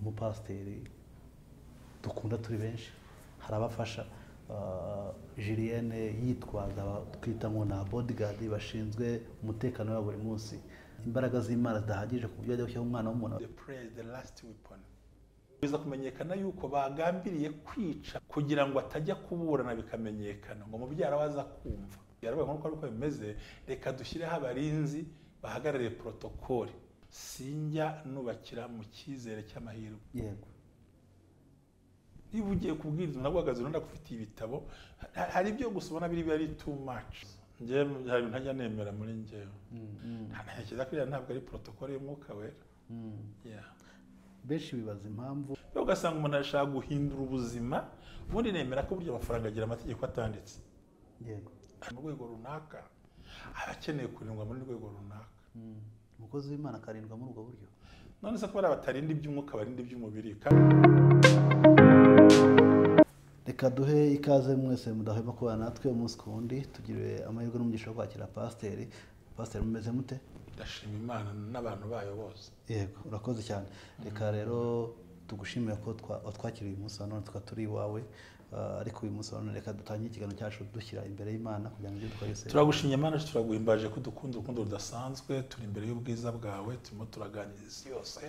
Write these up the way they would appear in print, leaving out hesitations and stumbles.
Umupasiteri dukunda turi benshi, hari abafasha Julienne yitwaza twita ngo na bodyguard bashinzwe umutekano wa buri munsi. Imbaraga z'Imana zidahagije ku buryo ajya gushyira umwana w'umuntu. The prayer is the last weapon. Biza kumenyekana yuko bagambiriye kwica kugira ngo atajya kuburana, bikamenyekana ngo mubyara waza kumva. Yarabaye nkuko ariko bimeze, reka dushyireho abarinzi bahagarariye protocole. Sinjya nubakira mu cyizere cy'amahirwe. Yego. Niba ugiye kubwiriza ntabwo uhagaze urunda kufitiye ibitabo, hari ibyo gusa ubona biri ari too much. Njye hari ibintu ntajya nemera muri njyewe. Ntekereza ko iriya ntabwo ari protocole y'umwuka wera. Yeah. Benshi bibaza impamvu ugasanga umuntu arashaka guhindura ubuzima, ubundi nemera ko burya amafaranga agira amategeko atanditse. Yego. Mu rwego runaka aba akeneye kurindwa muri rwego runaka. Umukozi w'Imana akarindwa muri ubwo buryo. None se ko bari batarinda iby'umwuka barinda iby'umubiri. Reka duhe ikaze mwese mudahwema kubana natwe umunsi ku wundi, tugiriwe amahirwe n'umugisha wo kwakira pasiteri. Pasiteri, mumeze mute? Ndashima Imana n'abantu bayo bose. Yego, urakoze cyane. Reka rero tugushimire ko watwakiriye uyu munsi wa none tukaba turi iwawe, ariko uyu munsi wa none reka dutangire ikiganiro cyacu dushyira imbere y'Imana kugira ngo ibyo dukora byose. Turagushimye Imana, turaguhimbaje ko dukunda urukundo rudasanzwe, turi imbere y'ubwiza bwawe, turimo turaganiriza isi yose.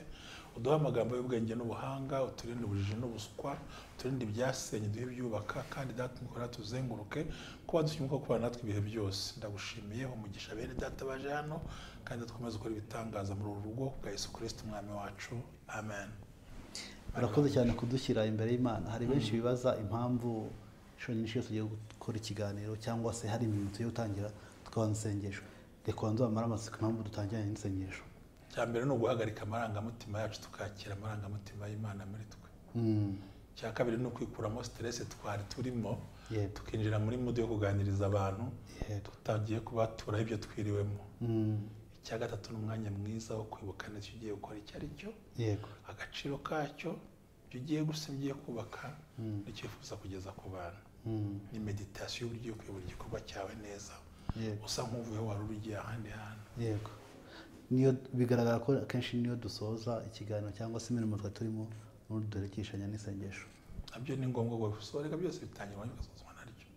Uduhe amagambo y'ubwenge n'ubuhanga, uturinde ubujiji n'ubuswa, uturinde ibyasenye, duhe ibyubaka, kandi Data umukora tuzenguruke, ko wadushyira umwuka wo kubana natwe ibihe byose. Ndagushimiye umugisha bene Data baje hano, kandi dukomeze gukora ibitangaza muri uru rugo bwa Yesu Kristo Umwami wacu. Amen. Urakoze cyane kudushyira imbere y'Imana. Hari benshi bibaza impamvu inshuro nyinshi iyo tugiye gukora ikiganiro cyangwa se hari imirimo tugiye gutangira tukabanza isengesho. Reka banze bamare amatsiko impamvu dutangiranye n'isengesho. Icya mbere ni uguhagarika amarangamutima yacu tukakira amarangamutima y'Imana muri twe. Icya kabiri ni ukwikuramo stress twari turimo, tukinjira muri mood yo kuganiriza abantu, tutagiye kubaturaho ibyo twiriwemo. Icya gatatu ni umwanya mwiza wo kwibuka neza icyo ugiye gukora icyo ari cyo, agaciro kacyo, ibyo ugiye gusa ugiye kubaka n'icyo wifuza kugeza ku bantu. Ni meditasiyo y'uburyo ugiye kuyobora igikorwa cyawe neza, usa nk'uvuyeho wari ugiye ahandi hantu. Yego. Niyo bigaragara ko akenshi niyo dusoza ikiganiro cyangwa se imirimo twari turimo duherekeshanya n'isengesho. Nabyo ni ngombwa gusoreka byose bitangirwa bigasozwa naryo.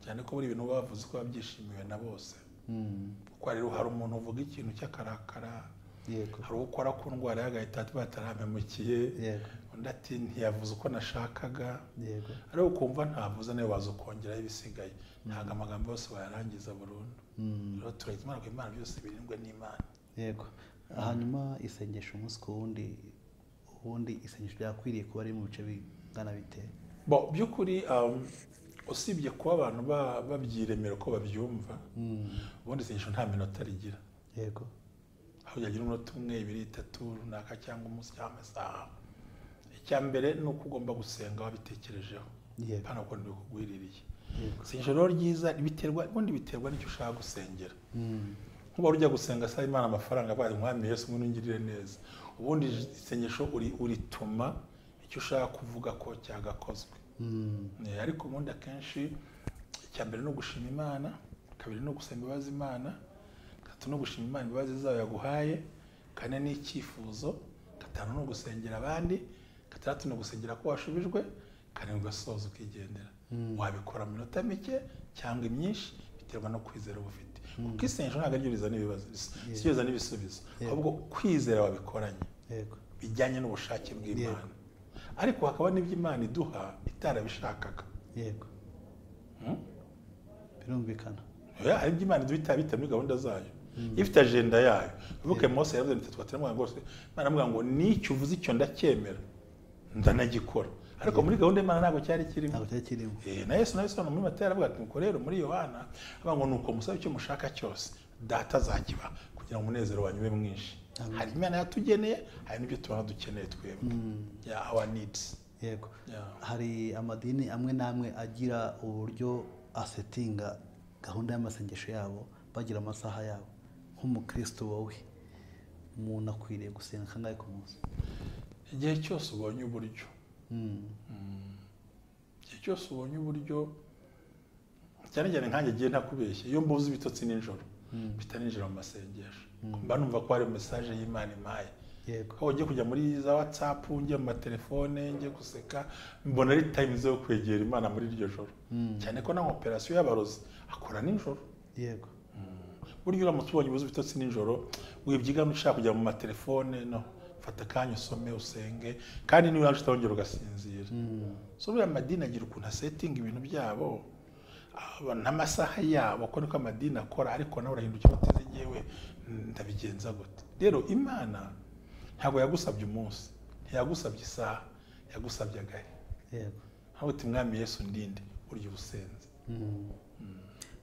Cyane ko buri bintu bavuze ko babyishimiwe na bose. Kuko rero hari umuntu uvuga ikintu cy'akarakara, hari ukora ku ndwara y'agahita batarampemukiye, undi ati ntiyavuze uko nashakaga, ariko ukumva ntavuze nawe waza ukongeraho ibisigaye. Ntabwo amagambo yose wayarangiza burundu. Rero turahita Imana ko Imana byose birindwe n'Imana. Yego. Hanyuma isengesho umunsi ku wundi, ubundi isengesho ryakwiriye kuba ari mu bice bingana bite? Bo by'ukuri usibye kuba abantu babyiremera ko babyumva, ubundi isengesho nta minota rigira. Yego. Aho yagira umunota umwe, ibiri, itatu runaka cyangwa umunsi cyangwa amasaha. Icya mbere ni uko ugomba gusenga wabitekerejeho. Hano ko ndikugwiririye. Isengesho rero ryiza biterwa, ubundi biterwa n'icyo ushaka gusengera. Nkuba ujya gusenga asaba Imana amafaranga abaye Umwami Yesu ngo ungirire neza. Ubundi isengesho urituma icyo ushaka kuvuga ko cyagakozwe. Ariko ubundi akenshi icya mbere ni ugushima Imana, kabiri ni ugusaba imbabazi Imana, gatatu ni ugushima Imana imbabazi zayo yaguhaye, kane ni icyifuzo, gatanu ni ugusengera abandi, gatandatu ni ugusengera ko washubijwe, karindwi ugasoza ukigendera. Wabikora mu minota mike cyangwa imyinshi biterwa no kwizera uba ufite. Kuko isengesho ntabwo ariryo rizana ibibazo, si ryo rizana ibisubizo, ahubwo kwizera wabikoranye bijyanye n'ubushake bw'Imana. Ariko hakaba n'ibyo Imana iduha itarabishakaga. Yego. Birumvikana. Hari ibyo Imana iduha itabita muri gahunda zayo, ifite agenda yayo. Ubuke Mose yaravuze ati twatira rwose, Imana aramubwira ngo n'icyo uvuze icyo ndacyemera ndanagikora. Ariko muri gahunda y'Imana ntabwo cyari kirimo. Ntabwo cyari kirimo. Na Yesu nawe muri Matayo aravuga ati nuko rero muri Yohana avuga ngo nuko musabe icyo mushaka cyose Data azakiba kugira ngo umunezero wanyu ube mwinshi. Hari Imana yatugeneye, hari n'ibyo tubona dukeneye twebwe. Yeah, our needs. Yego. Hari amadini amwe n'amwe agira uburyo asetinga gahunda y'amasengesho yabo, bagira amasaha yabo. Nk'umukristo wowe, umuntu akwiriye gusenga kangahe ku munsi? Igihe cyose ubonye uburyo. Igihe cyose ubonye uburyo, cyane cyane nkanjye gihe ntakubeshye, iyo mbuze ibitotsi nijoro mpita ninjira mu masengesho, mba numva ko hari message y'Imana impaye. Yego. Aho ugiye kujya muri za WhatsApp, njye mu matelefone, njye guseka, mbona ari time zo kwegera Imana muri iryo joro. Cyane ko na operation y'abarozi akora nijoro. Yego. Burya uramutse ubonye ubuze ibitotsi nijoro, wibyigana ushaka kujya mu matelefone, no fata akanya usome usenge, kandi niba uje utongera ugasinzira. So buriya amadini agira ukuntu asetinga ibintu byabo n'amasaha yabo, ko niko amadini akora, ariko nawe urahindukira uteze ngewe ndabigenza gute. Rero Imana ntabwo yagusabye umunsi, ntiyagusabye isaha, yagusabye agahe. Yego. Aho uti Mwami Yesu ndinde, burya ubusenze.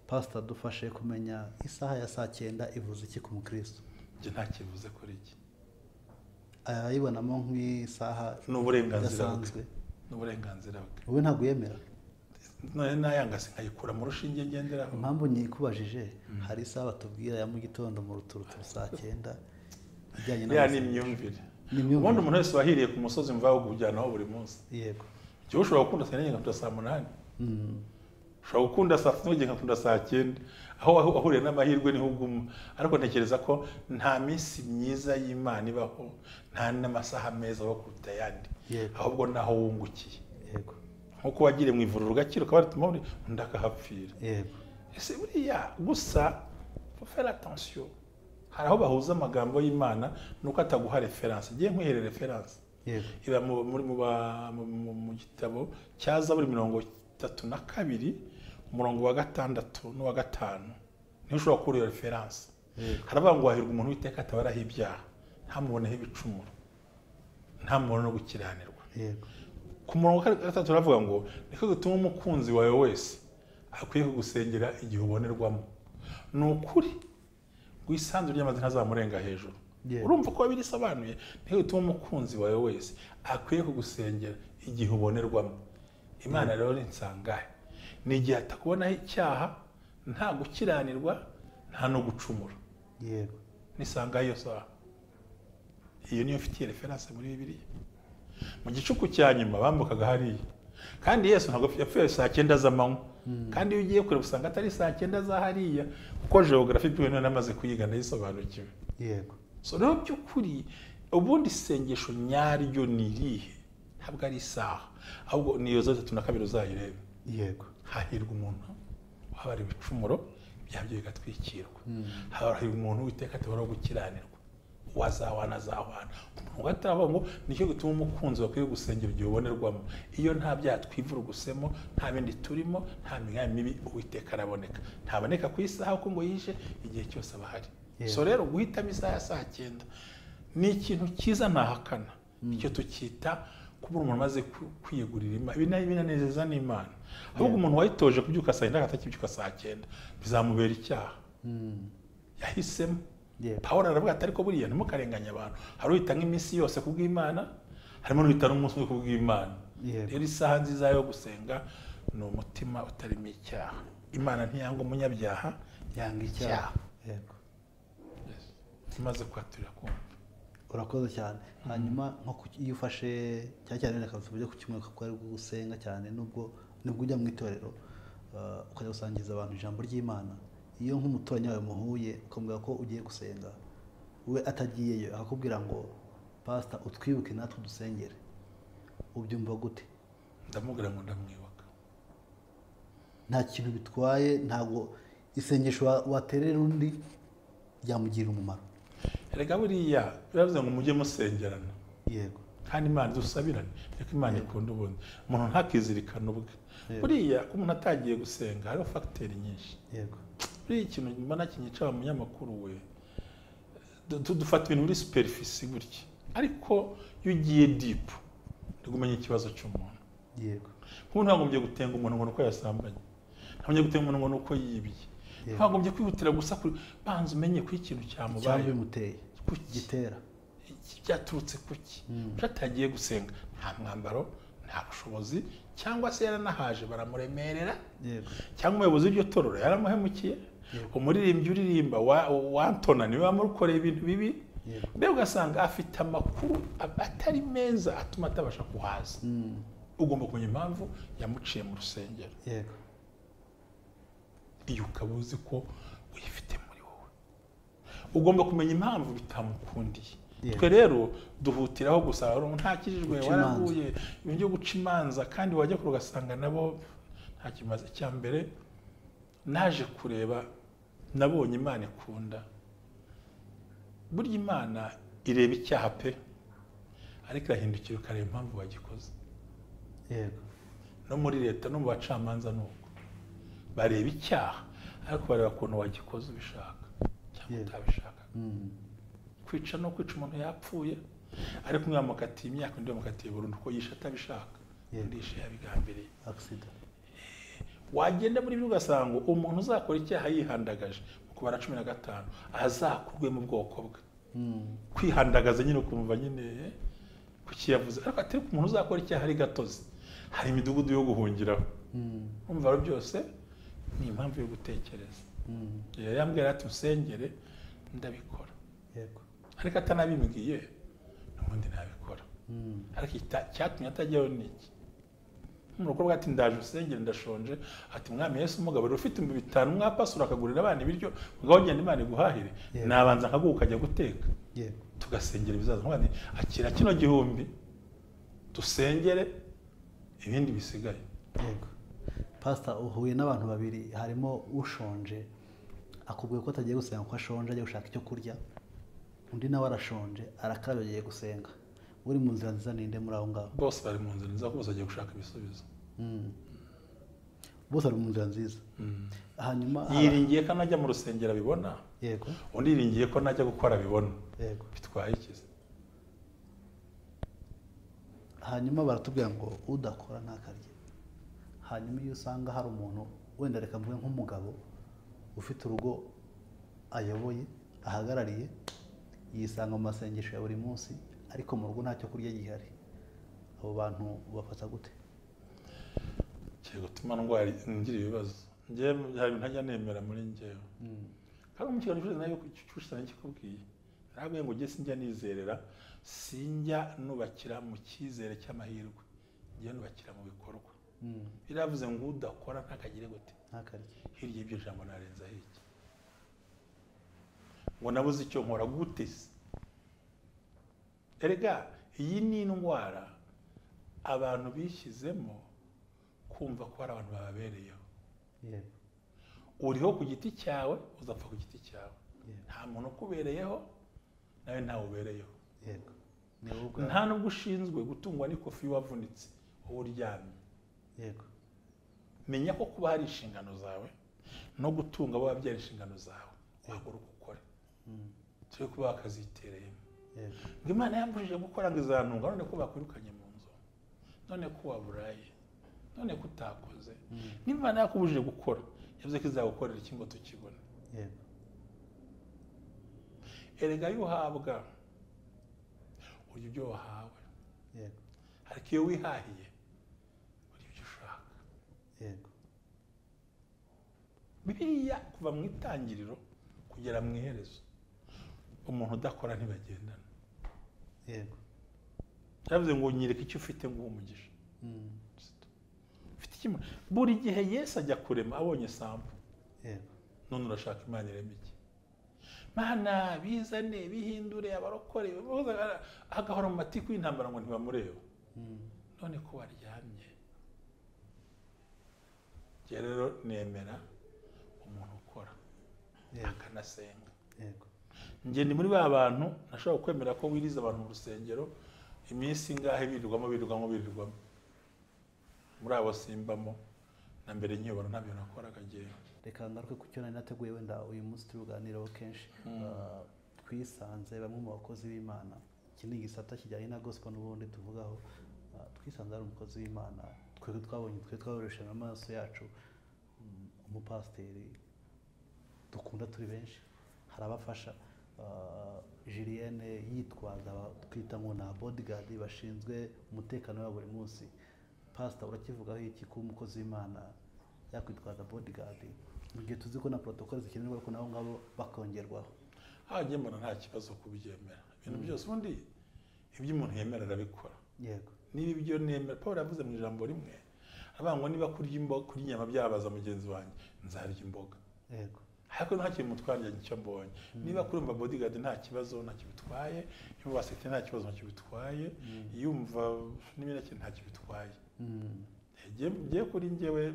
Pastor, dufashe kumenya isaha ya saa 9 ivuze iki ku mukristo? Njye nta kivuze kuri iki. Ayibonamo nk'isaha n'uburenganzira bwe. N'uburenganzira bwe. Wowe ntabwo yemera? None nayanga sinkayikura mu rushinge ngenderaho. Impamvu nyikubajije, hari isaha batubwira ya mu gitondo mu ruturuturu saa 9 ijyanye n'imyumvire. Ubundi umuntu wese wahiriye ku musozi mvaho kujyanaho buri munsi. Yego. Cyo ushobora gukunda saa 4 ngakunda saa 8. Ushobora gukunda saa 6 ngakunda saa 9. Aho ahuriye n'amahirwe niho uguma. Ariko ntekereza ko nta minsi myiza y'Imana ibaho, nta n'amasaha meza abaho kuruta ayandi. Ahubwo naho wungukiye. Yego. Nkuko wagiriye mu ivuriro ugakira ukaba rituma undi akahapfira. Yego. Ese buriya gusa faut faire attention. Hari aho bahuza amagambo y'Imana nuko ataguha reference. Ngiye nkwihere reference. Yego. Iba mu gitabo cya Zaburi 32 umurongo wa 6 n'uwa 5. Niho ushobora gukura iyo reference. Haravuga ngo hahirwa umuntu witeka atabaraho ibyaha, ntamuboneho ibicumuro, ntamubone no gukiranirwa. Yego. Ku murongo wa 3 haravuga ngo niko gutuma umukunzi wawe wese akwiye kugusengera igihe ubonerwamo. Ni ukuri guisanzu ry'amazi ntazamurenga hejuru. Urumva ko birisobanuye, niko gutuma umukunzi wawe wese akwiye kugusengera igihe ubonerwamo. Imana rero ni nsangahe, ni igihe atakubonaho icyaha, nta gukiranirwa, nta no gucumura. Yego. Nisangahe iyo saha. Iyo niyo mfitiye reference muri Bibiliya. Mu gicuku cya nyuma bambukaga hariya. Kandi Yesu ntabwo yapfuye saa 9 z'amanywa. Kandi iyo ugiye kure usanga atari saa 9 za hariya, kuko geography byo namaze kuyiga ndayisobanukiwe. Yego. So rero by'ukuri ubundi isengesho nyaryo ni irihe? Ntabwo ari isaha, ahubwo ni iyo 32 uzayirebe. Yego. Hahirwa umuntu wabara ibicumuro byabyo bigatwikirwa. Hahirwa umuntu witeka atabara gukiranirwa, wazawana zawana. Umuntu gataravuga ngo nicyo gutuma umukunzi wakwiye gusengera igihe ubonerwamo. Iyo nta byaha twivurugusemo, nta bindi turimo, nta migambi mibi, Uwiteka araboneka. Ntaboneka ku isaha kuko ngo yije, igihe cyose aba ahari. So rero guhitamo isaha ya saa 9 ni ikintu cyiza ntahakana. Icyo tukita kuba umuntu amaze kwiyegurira Imana, binanezeza n'Imana. Ahubwo umuntu wayitoje kubyuka saa 9 atakibyuka saa 9 bizamubera icyaha. Yahisemo. Pawulo aravuga ati ariko buriya ntimukarenganye abantu. Hari uhita nk'iminsi yose kubw'Imana, harimo n'uhita n'umunsi umwe kubw'Imana. Rero isaha nziza yo gusenga ni umutima utarimo icyaha. Imana ntiyanga umunyabyaha, yanga icyaha. Yego. Imaze kwaturira kumva. Urakoze cyane. Hanyuma nko iyo ufashe cyane cyane reka ku cyumweru kuko ari gusenga cyane, nubwo ujya mu itorero ukajya gusangiza abantu ijambo ry'Imana, iyo nk'umuturanyi wawe muhuye ukamubwira ko ugiye gusenga, we atagiyeyo akakubwira ngo pastor utwibuke natwe dusengere, ubyumva gute? Ndamubwira ngo ndamwibuka. Nta kintu bitwaye, ntabwo isengesho waterera undi ryamugirira umumaro. Erega buriya biravuze ngo mujye musengerana. Yego. Kandi Imana dusabirane, reka Imana ikunda ubundi. Umuntu ntakizirikana ubwe. Buriya ko umuntu atagiye gusenga hariho facteur nyinshi. Yego. Buriya ikintu mbona kinyica umunyamakuru we, dufata ibintu muri superficie gutya, ariko iyo ugiye deep ndigumenya ikibazo cy'umuntu. Yego. Nk'ubu ntagombye gutenga umuntu ngo nuko yasambanye, ntagombye gutenga umuntu ngo nuko yibye, ntagombye kwihutira gusa kuri banza umenye ko ikintu cyamubaye cyabimuteye, gitera byaturutse kuki. Atagiye gusenga nta mwambaro, nta bushobozi, cyangwa se yaranahaje baramuremerera. Yego. Cyangwa umuyobozi w'iryo torero yaramuhemukiye, umuririmbyi uririmba wantona niwe wamukoreye ibintu bibi. Mbega ugasanga afite amakuru atari meza atuma atabasha kuhaza. Ugomba kumenya impamvu yamuciye mu rusengero. Yego. Iyo ukaba uzi ko uyifite muri wowe, ugomba kumenya impamvu bitamukundiye. Twe rero duhutiraho gusa ntakijijwe waraguye ibintu byo guca imanza, kandi wajya kure ugasanga nabo nta kimaze. Icya mbere naje kureba, nabonye Imana ikunda. Burya Imana ireba icyaha pe, ariko irahindukira ukareba impamvu bagikoze. Yego. No muri leta no mu bacamanza nuko bareba icyaha, ariko bareba ukuntu wagikoze ubishaka cyangwa utabishaka. Kwica no kwica umuntu yapfuye, ariko umwe bamukatiye imyaka, undi bamukatiye burundu kuko yishe atabishaka, undi yishe yabigambiriye. Accident. Wagenda muri byo ugasanga umuntu uzakora icyaha yihandagaje mu kubara 15 azakurwe mu bwoko bwe. Kwihandagaza nyine ukumva nyine kukiyavuze, ariko atari umuntu uzakora icyaha ari gatozi, hari imidugudu yo guhungiraho. Umva byose ni impamvu yo gutekereza. Yambwira ati usengere, ndabikora. Yego. Ariko atanabimbwiye n'ubundi nabikora. Ariko cyatumye atajyayo ni iki? Umukobwa ati ndaje usengere ndashonje, ati mwami Yesu umugabo ufite 5,000 mwapasura akagurira abana ibiryo, mugabo genda Imana iguhahire, nabanza nkaguka ukajya guteka. Yego. Tugasengera ibizaza. Nkwandi akira kino 1000 dusengere ibindi bisigaye. Yego. Pastor, uhuye n'abantu babiri, harimo ushonje akubwiye ko atagiye gusenga ko ashonje agiye gushaka icyo kurya, undi nawe arashonje arakaraba agiye gusenga. Uri mu nzira nziza ninde muri aho ngaho? Bose bari mu nzira nziza, bose bagiye gushaka ibisubizo. Bose bari mu nzira nziza. Hanyuma yiringiye ko najya mu rusengero abibona. Yego. Undi yiringiye ko najya gukora abibona. Yego. Bitwaye iki? Hanyuma baratubwira ngo udakora ntakarye. Hanyuma iyo usanga hari umuntu wenda reka mvuge nk'umugabo ufite urugo ayoboye ahagarariye, yisanga mu masengesho ya buri munsi, ariko mu rugo ntacyo kurya gihari, abo bantu bafata gute? Kiye gutuma ndwara ngira ibibazo. Njye hari ibintu ntajya nemera muri njyewe. Kandi mu kiganiro nayo cy'ushana kikubwiye, narabwiye ngo njye sinjya nizerera, sinjya nubakira mu cyizere cy'amahirwe, njye nubakira mu bikorwa. Biravuze ngo udakora ntakagire gute? Ntakarye. Hirya y'ibyo jambo narenza hirya ngo nabuze icyo nkora gute se? Erega iyi ni indwara abantu bishyizemo kumva ko hari abantu bababereyeho. Yego. Uriho ku giti cyawe, uzapfa ku giti cyawe. Nta muntu ukubereyeho, nawe ntawe ubereyeho. Yego. Nta nubwo ushinzwe gutungwa n'ikofi wavunitse wowe uryamye. Yego. Menya ko kuba hari inshingano zawe no gutunga abo wabyara inshingano zawe, wahaguruka ukore. Turi kuba wakazitereyemo. Ngo Imana yambujije gukora ngo izantunga, none ko bakwirukanye mu nzu, none ko waburaye, none ko utakoze. Niba Imana yakubujije gukora, yavuze ko izagukorera iki ngo tukibone. Yego. Erega iyo uhabwa urya ibyo wahawe. Yego. Ariko iyo wihahiye urya ibyo ushaka. Yego. Bibiliya kuva mu itangiriro kugera mu iherezo, umuntu udakora ntibagendana. Yego. Yavuze ngo nyereka icyo ufite ngo umugisha. Ufite iki? Buri gihe Yesu ajya kurema abonye sample. Yego. None urashaka Imana irema iki? Mana bizane bihindure abarokore, agahora mu matiku y'intambara ngo ntibamureba. None ko waryamye. Njye rero nemera umuntu ukora akanasenga. Yego. Njye ni muri ba bantu nashobora kwemera ko wiriza abantu mu rusengero iminsi ingahe birirwamo birirwamo birirwamo. Muri abo simbamo na mbere nkiyobora ntabyo nakoraga njyewe. Reka ngaruke ku cyo nari nateguye wenda uyu munsi turuganiraho kenshi. Twisanze bamwe mu bakozi b'Imana, iki ni igisata kijyanye na gospel n'ubundi tuvugaho. Twisanze ari umukozi w'Imana, twe twabonye, twe twaboresheje amaso yacu, umupasiteri dukunda turi benshi, hari abafasha Julienne yitwaza twita ngo na bodyguard bashinzwe umutekano wa buri munsi. Pastor, urakivugaho iki ko umukozi w'Imana yakwitwaza bodyguard mu gihe tuzi ko na protocol zikenerwa ko nabo ngabo bakongerwaho? Hagiye mbona nta kibazo kubyemera ibintu byose, ubundi ibyo umuntu yemera arabikora. Yego. Niba ibyo nemera, Paul yavuze mu ijambo rimwe avuga ngo niba kurya imboga kurya inyama byabaza mugenzi wanjye nzarya imboga. Yego. Ariko nta kintu mutwara icyo mbonye. Niba kurumva bodyguard nta kibazo ntacyo bitwaye, yumva sete nta kibazo ntacyo bitwaye, yumva n'ibindi ntacyo bitwaye. Ngiye kuri njyewe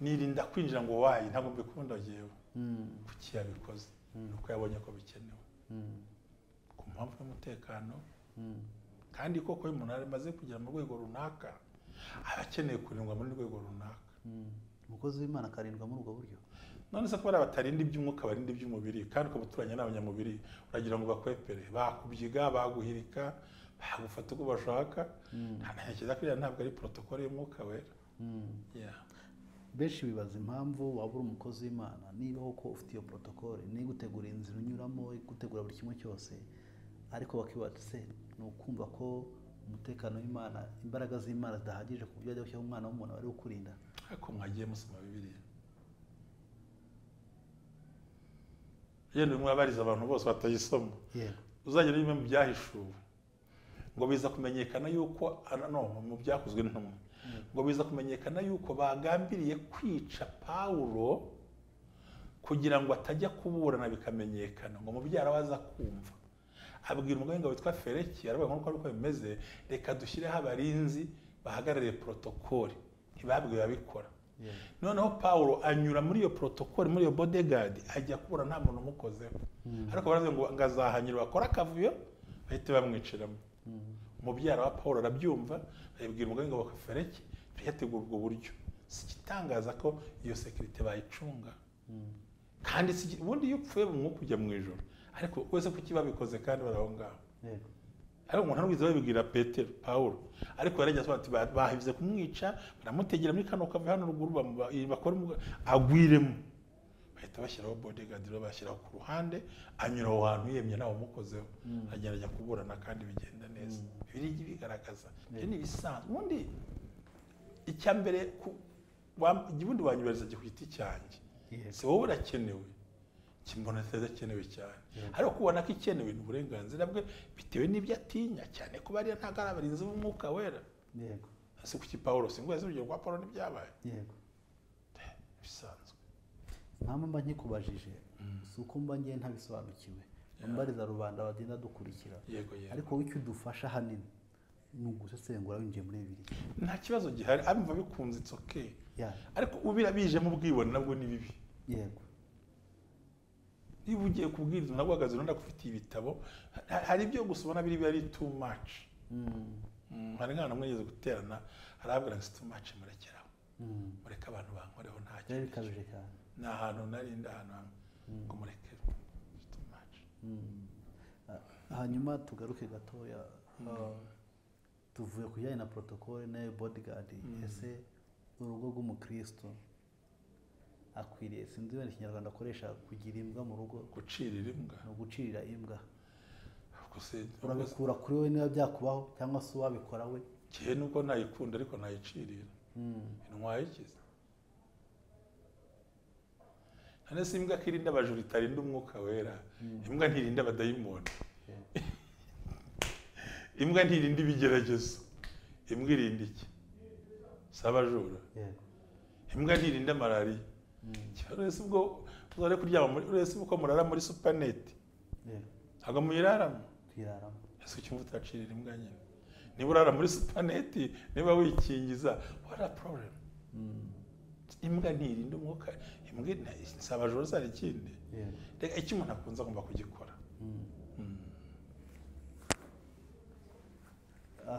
nirinda kwinjira ngo wayi ntabwo mbikunda jewe. Kuki yabikoze? Nuko yabonye ko bikenewe. Ku mpamvu y'umutekano. Kandi koko umuntu amaze kugera mu rwego runaka aba akeneye kurindwa muri rwego runaka. Umukozi w'Imana akarindwa muri ubwo buryo. None se ko bari batarinda iby'umwuka barinda iby'umubiri, kandi ukaba uturanye n'abanyamubiri uragira ngo bakwepere, bakubyiga, baguhirika, bagufata uko bashaka. Ntekereza ko iriya ntabwo ari protocole y'umwuka wera. Benshi bibaza impamvu waba uri umukozi w'Imana niba koko ufite iyo protocole, niba utegura inzira unyuramo, igutegura buri kimwe cyose, ariko bakibaza se ni ukumva ko umutekano w'Imana, imbaraga z'Imana zidahagije ku buryo ajya gushyiraho umwana w'umuntu wari ukurinda. Ariko mwagiye musoma Bibiliya. Yenda mwabariza abantu bose batayisoma. Uzagera bimwe mu byahishuwe ngo biza kumenyekana yuko no mu byakozwe n'intumwa ngo biza kumenyekana yuko bagambiriye kwica Paulo kugira ngo atajya kuburana bikamenyekana, ngo mubyara waza kumva abwira umugabo witwa Feleki, aravuga ngo uko bimeze reka dushyireho abarinzi bahagarariye protocole, ntibabwiwe babikora. Noneho Paulo anyura muri iyo protocole, muri iyo bodyguard, ajya kubura nta muntu umukozeho. Ariko baravuga ngo ngazahanyura bakora akavuyo bahite bamwiciramo. Umubyara wa Paulo arabyumva, ayibwira umugabo ngo Feleki tuyategura ubwo buryo. Si igitangaza ko iyo security bayicunga. Kandi ubundi iyo upfuye mu mwuka ujya mu ijoro. Ariko wese kuki babikoze kandi baraho ngaho. Ariko umuntu ntabwo babibwira Petero, Paulo. Ariko yarajya ati bahize kumwica, baramutegera muri kano kave hano ruguru bakora agwiremo. Bahita bashyiraho bodyguard, bashyiraho ku ruhande, anyura aho hantu yemye ntawe umukozeho. Agenda ajya kuburana kandi bigenda neza. Biri bigaragaza. Ibyo ni ibisanzwe. Ubundi icya mbere ubundi wanyubariza ku giti cyanjye. Si wowe urakenewe. Kimbona itakenewe cyane. Ariko kubona ko ikenewe ni uburenganzira bwe bitewe n'ibyo atinya cyane ko bariya ntabwo ari abarinzi b'umwuka wera. Yego. Ese kuki Paulo singo yazi urugero rwa Paulo n'ibyabaye? Yego. Bisanzwe. Impamvu mba nkikubajije si uko mba ngiye ntabisobanukiwe. Mbariza rubanda bagenda dukurikira. Yego yego. Ariko icyo udufasha hanini ni ugusesengura winjiye muri Bibiliya. Nta kibazo gihari, abumva bikunze it's okay. Ariko ubira bije mu bwibone nabwo ni bibi. Yego. Niba ugiye kubwiriza nabwo uhagaze urunda kufitiye ibitabo, hari ibyo gusoma biri ari too much. Hari nk'ahantu mwigeze guterana arabwira ngo too much murekeraho. Mureke abantu bankoreho nta kintu. Bikabije cyane. Ni ahantu narinda ahantu ngo mureke too much. Hanyuma tugaruke gatoya tuvuye kujyanye na protocole na bodyguard. Ese urugo rw'umukristo akwiriye, sinzi wenda ikinyarwanda akoresha, kugira imbwa mu rugo, gucirira imbwa, no gucirira imbwa. Urabikura kuri we niba byakubaho cyangwa se uwabikora we. Kihe nuko nayikunda ariko nayicirira. Intwaye ikize. Nane si imbwa kirinda abajura itarinda umwuka wera. Imbwa ntirinda abadayimoni. Imbwa ntirinda ibigeragezo. Imbwa irinda iki? Sabajura. Imbwa ntirinda malariya. Urese ubwo uzare kuryama muri urese uko murara muri supernet. Ntabwo muyiraramo. Tuyiraramo. Ese cyumva utacirira imbwa nyine. Niba urara muri supernet, niba wikingiza, what a problem. Imbwa ntirinda umwuka, imbwa sabajura zari ikindi. Reka icyo umuntu akunze agomba kugikora.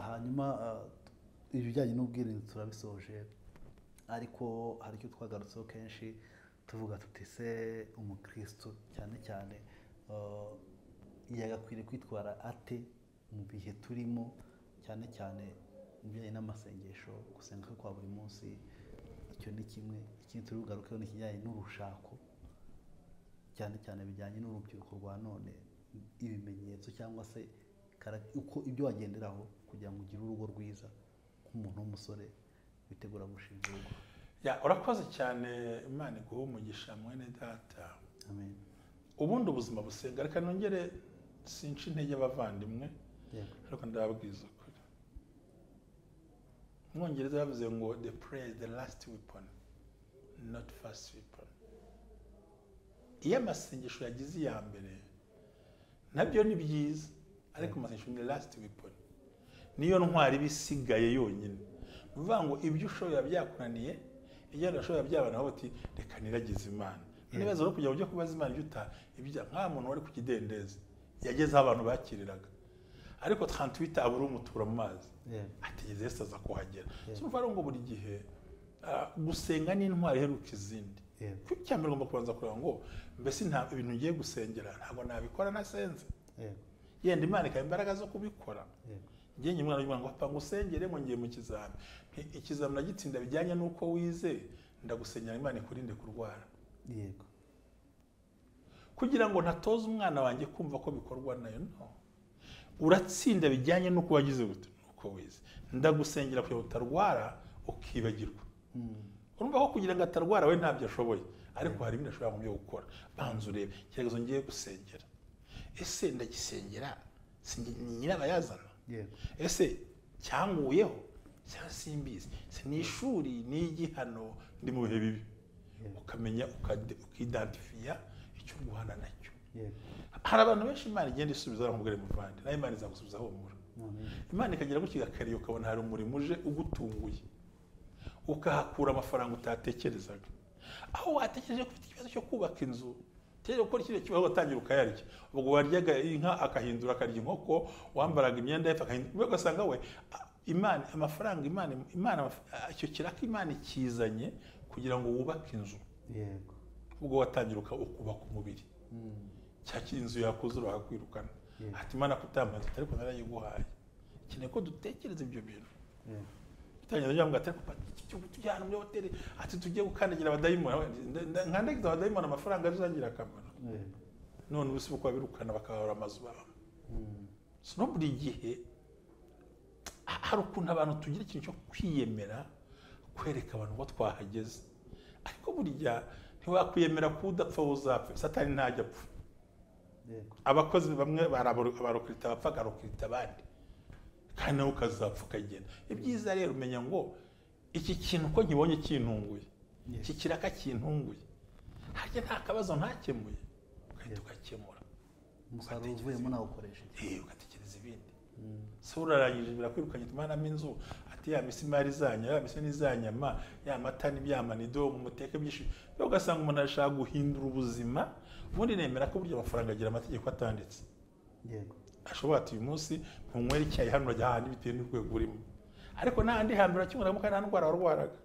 Hanyuma ibijyanye n'ubwirinzi turabisoje, ariko hari icyo twagarutseho kenshi tuvuga tuti se umukristo cyane cyane yagakwiriye kwitwara ate mu bihe turimo, cyane cyane mu bijyanye n'amasengesho, gusenga kwa buri munsi. Icyo ni kimwe. Ikindi turi bugarukeho ni ikijyanye n'urushako, cyane cyane bijyanye n'urubyiruko rwa none, ibimenyetso cyangwa se uko ibyo wagenderaho kugira ngo ugire urugo rwiza nk'umuntu w'umusore witegura gushinga urugo. Urakoze cyane, Imana iguhe umugisha mwene data. Amen. Ubundi ubuzima busenga, reka nongere sinca intege abavandimwe, ariko ndababwiza ukuri. Umwongereza yavuze ngo the prayer is the last weapon, not first weapon. Iyo amasengesho yagize iya mbere nabyo ni byiza, ariko amasengesho ni last weapon, niyo ntwari ibisigaye yonyine. Uvuga ngo ibyo ushoboye byakunaniye, ibyo udashoboye byabana bati reka niragize Imana. Nibaza no kujya ujya kubaza Imana ibyo nka muntu wari ku kidendezi yageze aho abantu bakiriraga, ariko 38 abura umutura mu mazi, atigeze Yesu aza kuhagera. So umva ngo buri gihe gusenga ni intwari iheruka izindi. Icya mbere ugomba kubanza kureba ngo mbese nta ibintu ngiye gusengera ntabwo nabikora nasenze. Yenda Imana ikaba imbaraga zo kubikora. Ngiye umwana w'Imana ngo papa ngusengere ngo ngiye mu kizami, ikizami nagitsinda bijyanye n'uko wize, ndagusengera Imana ikurinde kurwara. Yego. Kugira ngo ntatoze umwana wanjye kumva ko bikorwa nayo, no. Uratsinda bijyanye n'uko wagize gute, nuko wize. Ndagusengera kugira ngo utarwara ukibagirwa. Urumva ko kugira ngo atarwara we ntabyo ashoboye, ariko hari ibindi ashobora mu gukora. Banza urebe ikibazo ngiye gusengera, ese ndagisengera nyirabayazana? Ese cyanguyeho cyangwa simbizi? Se ni ishuri, ni igihano, ndi mu bihe bibi? Ukamenya ukidantifiya icyo urwana nacyo. Hari abantu benshi Imana igenda isubiza nkubwire muvandi, nayo Imana izagusubiza humura. Imana ikagira gutya igakariye, ukabona hari umurimo uje ugutunguye, ukahakura amafaranga utatekerezaga. Aho watekereje ko ufite ikibazo cyo kubaka inzu, cyangwa gukora ikindi kibazo watangira ukayarya, ubwo waryaga inka akahindura akarya inkoko, wambaraga imyenda y'epfo akahindura, ugasanga we Imana amafaranga Imana icyo kiraka Imana ikizanye kugira ngo wubake inzu. Yego. Ubwo watangira ukubaka umubiri, cyakira inzu yakuzura bakakwirukana, ati Imana kutampaye ariko narayiguhaye. Ikeneye ko dutekereza ibyo bintu. Bitangira byambwa ati tujyana muri hoteli, ati tugiye gukandagira abadayimoni, nkandagiza abadayimoni amafaranga azagira akamaro. None ubu si uko babirukana bakabahora amazu babamo. So buri gihe hari ukuntu abantu tugira ikintu cyo kwiyemera, kwereka abantu ko twahageze, ariko burya ntiwakwiyemera ko udapfa uzapfa. Satani ntajya apfa. Abakozi bamwe barokirita bapfa, akarokirita abandi, kandi nawe ukazapfa ukagenda. Ibyiza rero umenya ngo iki kintu ko nkibonye kintunguye, iki kiraka kintunguye, harya nta kabazo ntakemuye, ugahita ugakemura. Umusaruro uvuyemo nawe ukoresha iki? Ugatekereza ibindi. So urarangije birakwirukanye, tumanamo inzu, ati ya misimari zanya, ya mise n'izanyama, ya mata n'ibyamanido, muteke byinshi. Ugasanga umuntu arashaka guhindura ubuzima. Ubundi nemera ko burya amafaranga agira amategeko atanditse. Yego. Ashobora ati uyu munsi ntunywera icyayi hano urajya ahandi bitewe n'urwego urimo, ariko n'ahandi hambere kimwe kandi nta ndwara warwaraga,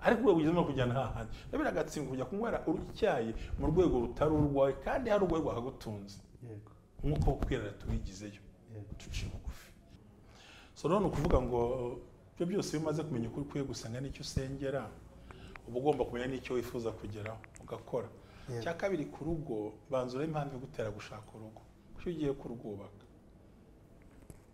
ariko urwego ugezemo kujyana hahandi biragatsindwa kujya kunywera icyayi mu rwego rutari urwawe, kandi hari urwego rwakagutunze. Yego. Nk'uko kwirara tubigizeyo, tuciye bugufi. So none ukuvuga ngo ibyo byose iyo umaze kumenya ukuri ukwiye gusenga n'icyo usengera, uba ugomba kumenya n'icyo wifuza kugeraho ugakora. Cya kabiri, ku rugo banza urebe impamvu igutera gushaka urugo, kuko iyo ugiye kurwubaka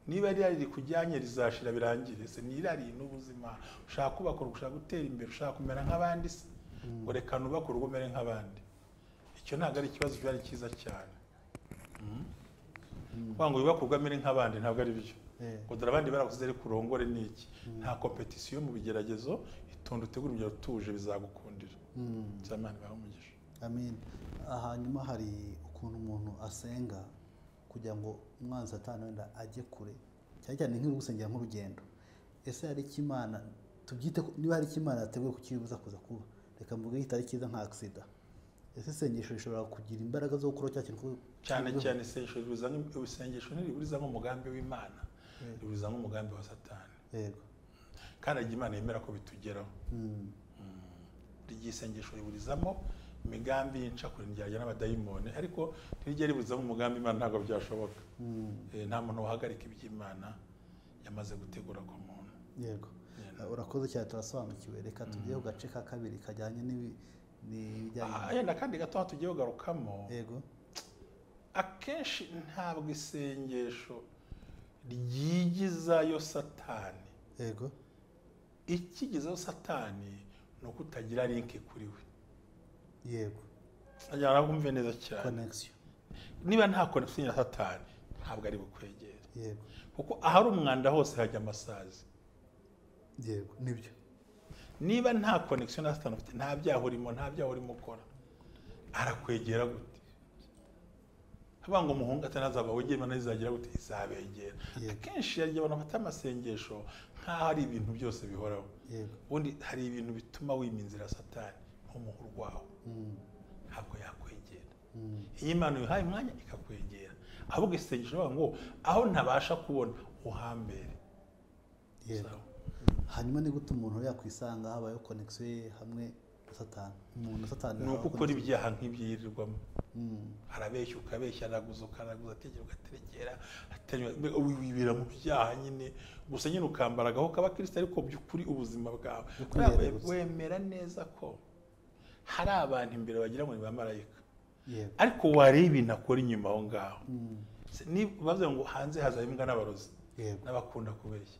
niba irari rikujyanye rizashira birangire. Se ni irari n'ubuzima, ushaka kubaka urugo, ushaka gutera imbere, ushaka kumera nk'abandi, se ngo reka nubake urugo umere nk'abandi. Icyo ntabwo ari ikibazo, kiba ari cyiza cyane. Kuvuga ngo wubake urugo umere nk'abandi ntabwo ari byo. Ngo dore abandi barakuze ariko urongore ni iki? Nta kompetisiyo mu bigeragezo, itonde utegure urugero utuje bizagukundira. Imana ibahe umugisha. Amen. Hanyuma hari ukuntu umuntu asenga kugira ngo umwanzi Satani wenda ajye kure, cyane cyane nk'uri gusengera nk'urugendo. Ese hari icyo Imana tubyite, niba hari icyo Imana yateguye kukibuza kuza kuba, reka mvuge kitari cyiza nka accident, ese isengesho rishobora kugira imbaraga zo gukora cya kintu? Cyane cyane isengesho ribuza, ntiriburiza nk'umugambi w'Imana, ribuza nk'umugambi wa Satani. Yego. Kandi Imana yemera ko bitugeraho. Isengesho riburizamo imigambi y'incakure ryajya n'abadayimoni, ariko ntirijya ribuzamo umugambi Imana, ntabwo byashoboka. Nta muntu wahagarika iby'Imana yamaze gutegura ku muntu. Yego. Urakoze cyane, turasobanukiwe. Reka tujye ku gace ka kabiri kajyanye n'ibijyanye. Yenda kandi gato tugiye kugarukamo. Yego. Akenshi ntabwo isengesho ryigizayo Satani. Yego. Ikigizayo Satani ni uko utagira link kuri we. Yego. Ajyana kumve neza cyane. Connection. Niba nta connection ya Satani ntabwo ari bukwegere. Yego. Kuko ahari umwanda hose hajya amasazi. Yego, nibyo. Niba nta connection na Satani ufite, nta byaha urimo, nta byaha urimo ukora, Arakwegera gute? Havuga ngo umuhungu atanazaba wegera, Imana izagira gute? Izabegera. Akenshi hari igihe abantu bafata amasengesho nk'aho ari ibintu byose bihoraho. Ubundi hari ibintu bituma wima inzira Satani nk'umuhu rwawe, ntabwo yakwegera. Iyo Imana uyihaye umwanya ikakwegera. Ahubwo isengesho bavuga ngo aho ntabasha kubona uhambere. Hanyuma ni gute umuntu yakwisanga habayeho connection ye hamwe na Satani? Umuntu Satani ni uko ukora ibyaha nk'ibyirirwamo. Arabeshya ukabeshya, araguza ukaraguza, ategera ugaterekera, wibira mu byaha nyine gusa nyine ukambara agaho k'abakristo, ariko by'ukuri ubuzima bwawe wemera neza ko hari abantu imbere bagira ngo ni bamarayika, ariko wareba ibintu akora inyuma aho ngaho. Bavuze ngo hanze hazaba imbwa n'abarozi n'abakunda kubeshya,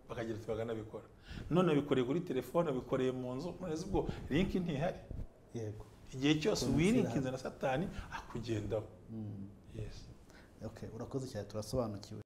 bakagira ati bakanabikora. None bikoreye kuri telefone, bikoreye mu nzu, none ubwo link ntihari. Yego. Igihe cyose wirinkinze na Satani akugendaho. Yes. Okay, urakoze cyane, turasobanukiwe.